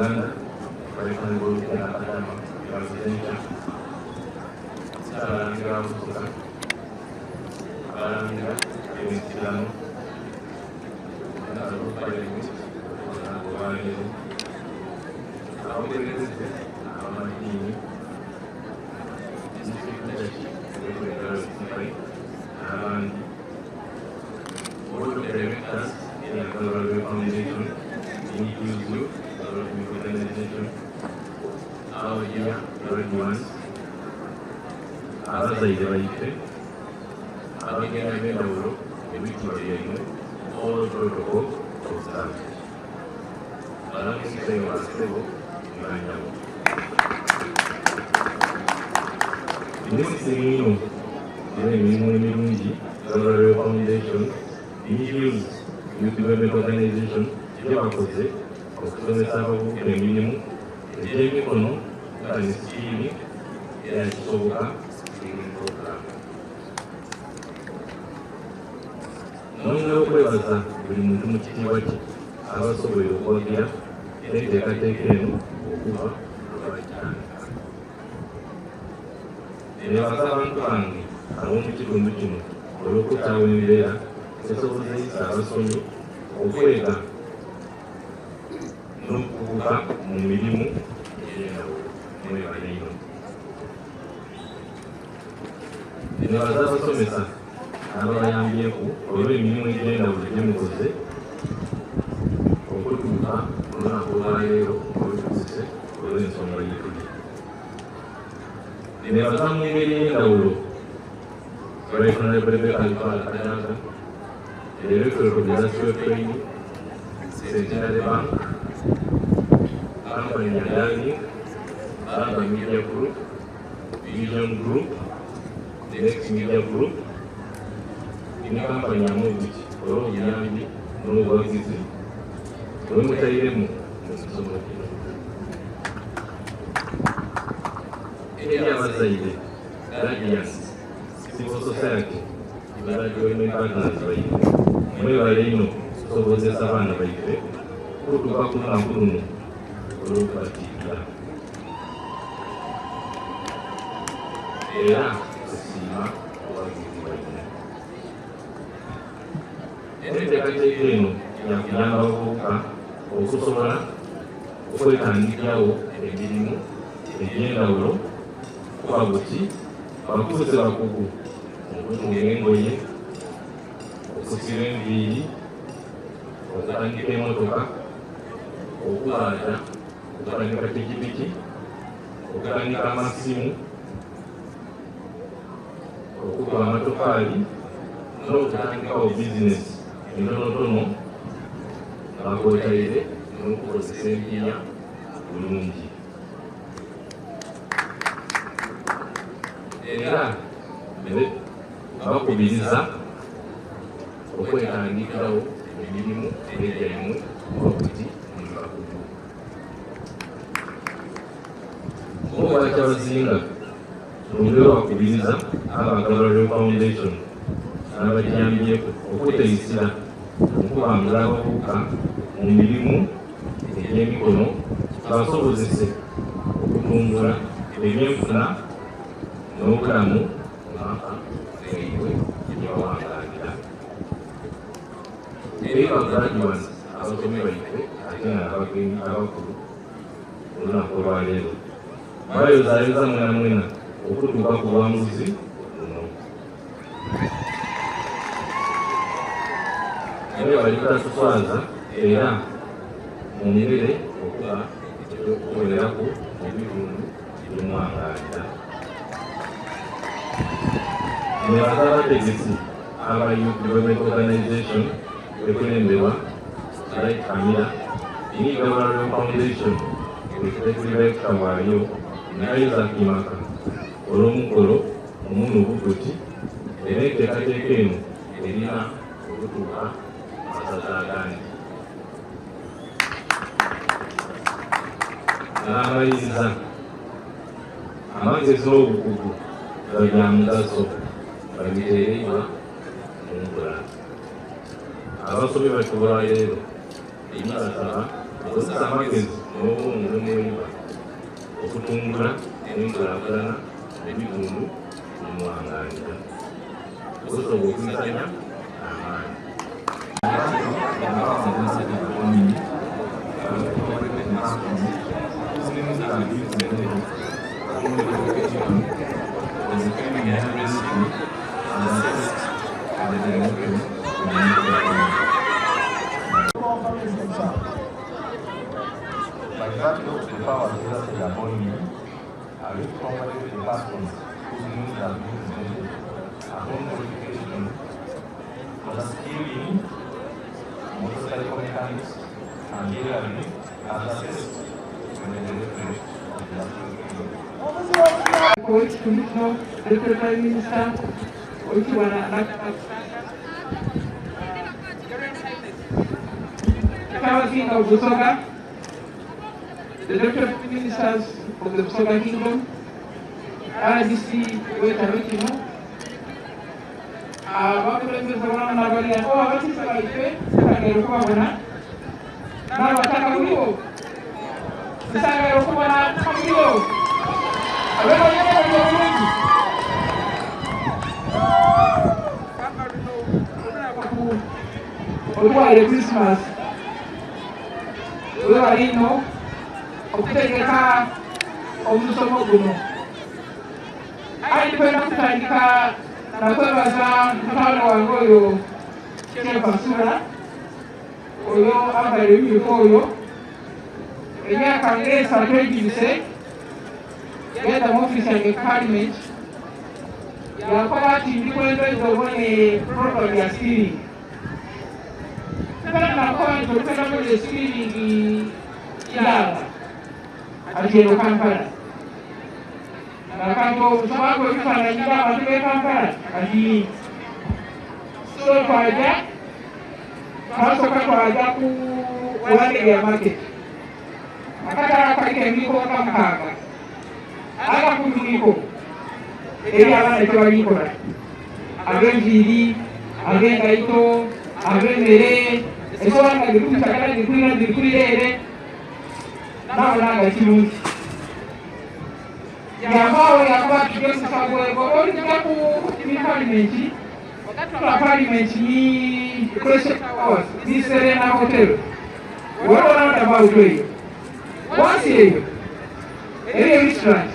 Uganda, Right Honorable Rebecca Kadama Presidential, Ssaabalangira wa Busoga, Abalangira ab'ensikirano, Members of Parliament, olwaleero, abakulembeze ab'amadiini, district leadership ekulembera Sipai n'abandi, board of directors eya Galway Foundation, Youth Development Organization, our dear graduates, abazaire baife, abagenyi ab'endawulo, ebitiibwa byaimwe, all protocol observed. Balamusiseyo basebo ne bannyabo. Ndi musiimu nnyo olw'emirimu emirungi Galway Foundation, Youth Youth Development Organization gye bakoze okusomesa abavubuka emirimu egy'emikono nga ne scheme era kisoboka skilling program. Nongera okwebaza buli muntu mu kitiibwa kye abasoboire okuwagira enteekateeka eno okuva lwe bagitandika. Nebaza abantu bange ab'omu kitundu kino olw'okutaawo embeera esobozesa abasomi okwega n'okukuguka mu mirimu egy'endawulo. Mwebale nnyo. Nebaza abasomesa ababayambyeku olw'emirimu egy'endawulo gye mukoze okutuuka olunaku olwaleero olutuuse olw'ensonga gyetuli. Nebaza mu ngeri ey'endawulo Right Honorable Rebecca Alitwala Kadaga, Director of Disaster Training, Centenary Bank, Company ya Darling, Baba Media Group, Vision Group, Next Media Group, ne kampani ya Movit olw'obuyambi n'obuwagizi bwe mutairemu mu misomo gino. Eri abazaire, guardians, civil society, ne development partners baife, mwebale nnyo kusobozesa abaana baife kutuuka ku lunaku luno olw'okubatikkira. Era tusiima obuwagizi bwammwe. Enteekateeka eno yakuyamba abavubuka okusobola okwetandikirawo emirimu egy'endawulo kuba buti bakuuse bakugu mu kutunga engoye, okusiba enviiri, okukanika emmotoka, okubaaja, okukanika pikipiki, okukanika amasimu, okukuba amatofaali n'okutandikawo bizinesi entonotono nga kw'otaire n'okukozesa empiiya bulungi. Era bakubiriza okwetandikirawo emirimu egyaimwe kuba buti muli bakugu. Ng'Obwakyabazinga twongera obakubiriza aba Galway Foundation n'abagiyambyeku okuteisira mu kubangula abavubuka mu mirimu egy'emikono kibasobozese okutumbula ebyenfuna n'obulamu mu maka gaibwe gye bawangaalira. Eri ba graduands abasomi baife ate nga n'abagenyi abakulu olunaku olwaleero bayozaayoza mwena mwena okutuuka ku buwanguzi buno. Mwebale butatuswaza era mwongere okuba eky'okuboneraku mu bitundu bye muwangaalira. Nebaza abategesi aba Youth Development Organization ekulemberwa Light Kamira, ni Gabriel Foundation executive director waayo ne Isaac Maka olw'omukolo omunuuvu guti era enteekateeka eno erina okutuuka mu masaza agandi. N'amaliriza amagezi n'obukugu nga bya mugaso babiteereibwa mu nkola. Abasomi baife olwaleero mbasaba mukozese amagezi n'obukugu. n'obwongo mweiba okutumbula enkulaakulana mu bitundu mwemuwangaalira. Busoga okwisanya amaani. By virtue of the powers vested upon me, I read properly to the persons whose names have been presented upon qualification for the skilling, motorcycle mechanics, and tailoring as assessed by the Directorate of the Owekitundu kino Deputy Prime Minister Owekitiibwa Kyabazinga of Busoga, the Deputy Ministers of the Busoga Kingdom, RDC w'ekyalo kino, abakulembeze abalala n'abali awo, abakiise baife sisangala okubabona, n'abataka muliwo, sisangala okubona abataka muliwo, abebalina bali obulungi. Otuwaire Christmas webale inho okutegeka omusomo guno. Aye ndikwenda kutandika na kwebaza mutabani wange oyo Kyempasula oyo avaire ebimyufu oyo emyaka ng'esatu egibise yaidha mu ofiisi yange ku Parliament yankoba ati ndi kwenda oidhe obone program ya skilling. Pera nakoba nti olikwenda kubona skilling yaaba ati eno Kampala. Nakanti obusomaku ebifaananyi by'abantu b'e Kampala ati so twaja twasooka twaja ku Wandegeya Market akatale akaliko emiko nga mukaaga agakutuliko eri abaana kyebalikola ab'enviiri ab'engaito ab'emmere esobola nga zirikukyagala zirikwira zirikwira ere nabona nga kirungi yavaawo yakuba tujje musagwego olujja ku palimenti tula palimenti ni Crescent Towers ni Serena Hotel waliwo roundabout eyo wansi eyo eriyo restaurant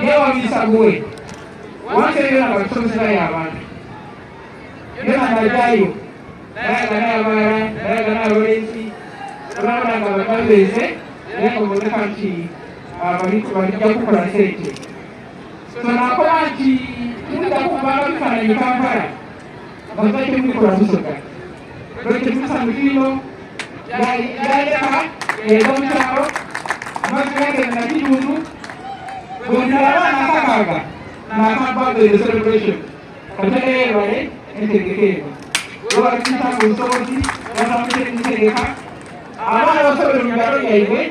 yewamisagwe wansi eyo yona batusomeserayo abantu yona najayo nayaga n'abaala nayaga n'abalenzi olabona nga bababeeze era nga baboneka nti balijja kukola sente so nakola nti tujja kukubanga bifaananyi Kampala nga lwaki mubikola Busoga lwaki temusa mutindo yaleka yaza mu kyalo amazzi gagenda na kitundu bwendala abaana akakaaga nakabbaga celebration Katonda yebale entegeka eno webakisa mu busobozi batambuze abaana basobole mu byalo byaibwe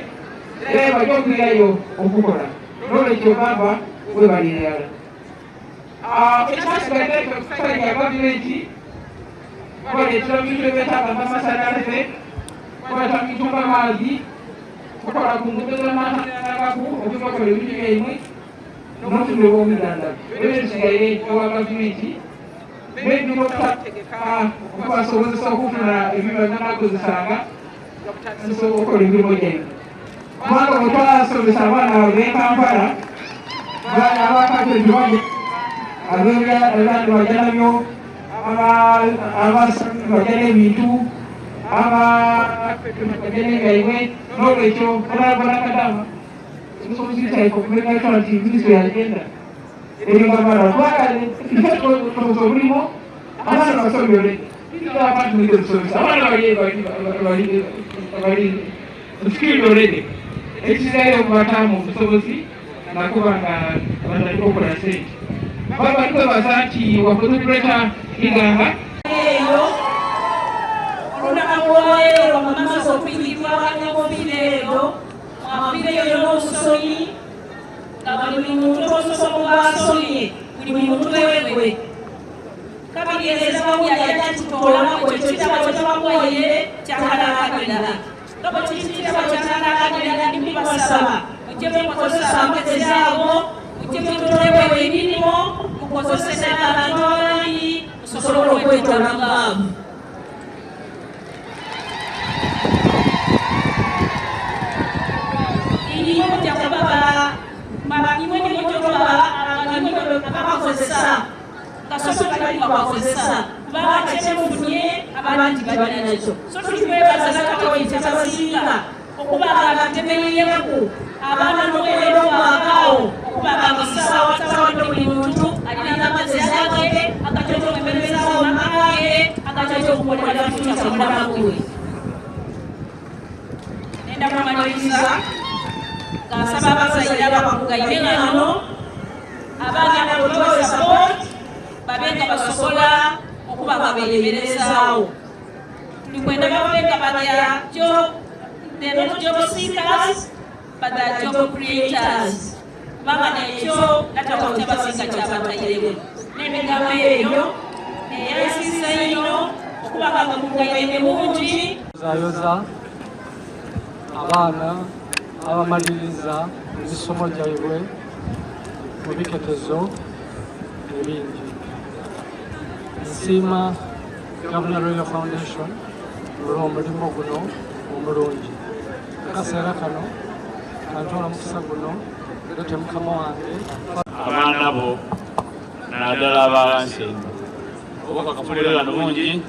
era bajja okwirayo okukola nolwekyo baba webalire ddala ekyasigadde kusajja gavumenti kubaleetera bintu ebyetaaga ng'amasannyalaze kukwata bintu ng'amazi kukola ku nguudo z'amasannyalaze okubakola ebintu byaimwe n'okutunula obw'obujjanjabi ebyo bisigaire ewa gavumenti n'ebirina okutegeka okubasobozesa okufuna ebyo banakozesanga okukola emirimu gyaibwe kubanga bwe twasomesa abaana b'e Kampala abakatebibali abandi bajja nabyo bajja n'ebintu abajja n'ebyaibwe n'olwekyo bonabonakadama ekizirayo okubataamu obusobozi nakuba nga batandika okukola sente baba tukwebaza nti wakoze kuleta iganga eyo olunaku lwaleero nga mumaze okuyitibwa banyakofiira eyo Abaviireyo n'omusonyi nga buli muntu omusomo gw'asomye buli mutwe gwe kabigereza bawulira yajja kitoola ekyo kyabwe kyabamuwoyere kyakalakabira. Nga bwe kiri kirabo kyanalaganira ndi kubasaba mujje mukozesa amagezi ago, mujje mutolewo emirimu, mukozese n'abantu abandi musobole okwetwala mu baavu. Imwe mujja kuba imwe nimujja okuba abakozesa nga so tebali kubakozesa kubanga kyemufunye abandi tebalina nakyo. So tukwebaza Nakawere Kyabazinga okuba nga atemeyeeku abaana n'okwera omwakaawo okuba nga musaawa tawadde buli muntu alina amagezi age agakyokya okumerezaawo amaka ge agakyokya okukolera fyuca mulamu gwe. Nenda kumaliriza nga nsaba abazaire abakugaine ghano abaana abo tubawe support babe nga basobola okuba nga beyemerezaawo. Tuli kwenda babe nga balya job, they're not job seekers but they're job creators. Kubanga nekyo Natawa Kyabazinga kyabatairewo n'ebigambo ebyo neyansiza inho okuba nga mukugaine mungi. Yozayoza abaana abamaliriza emisomo gyaibwe mu biketezo ebindi. Nsiima Gavana Royal Foundation olw'omulimu guno omulungi. Akaseera kano kantwala omukisa guno ndete mukama wange. Abaana bo naddala aba ghansi einho obukakafu ghano bungi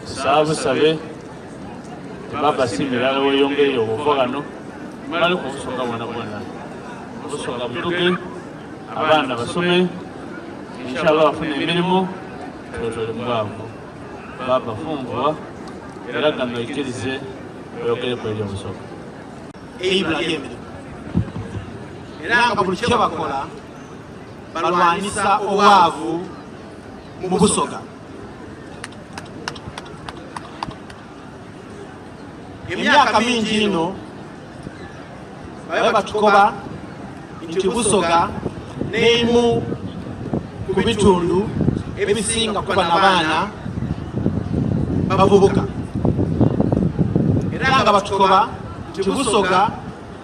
nsaba busabe baba siima irala weyongereyo bwova ghano omaleku obusoga bwonabwona obusoga butuke abaana basome inshallah bafune emirimo twetole mubwavu baba funvua era gano oikirize oyogereku eri obusoga. Eibula ly'emirimu era nga buli kyebakola balwanisa obwavu mu Busoga. Emyaka mingi inho babe batukoba nti Busoga n'eimu ku bitundu ebisinga kuba na baana bavubuka era nga batukoba nti Busoga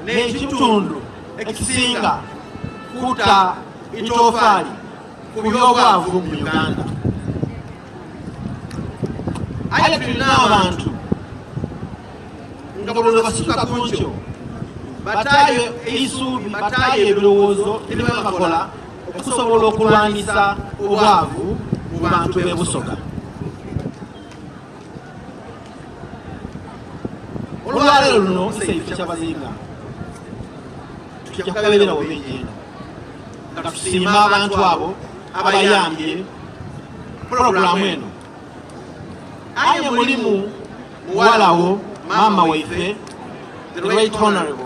n'ekitundu ekisinga kuta itofaali ku by'obwavu mu Uganda. Aye tulina abantu nga buli lwe basituka ku nkyo bataayo eisuubi, bataayo ebirowoozo ebiba bakola okusobola okulwanisa obwavu mu bantu b'e Busoga. Olwaleero luno Isaife Kyabazinga tujja kugabeberawo bingi ino nga tusiima abantu abo abayambye pulogulaamu eno. Aye mulimu muwala wo maama waife the right honorable.